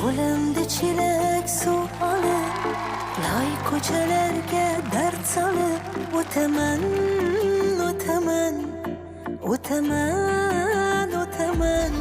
Qo'limda chelak suv olib, loy ko'chalarga dard solib o'taman, o'taman, o'taman, o'taman.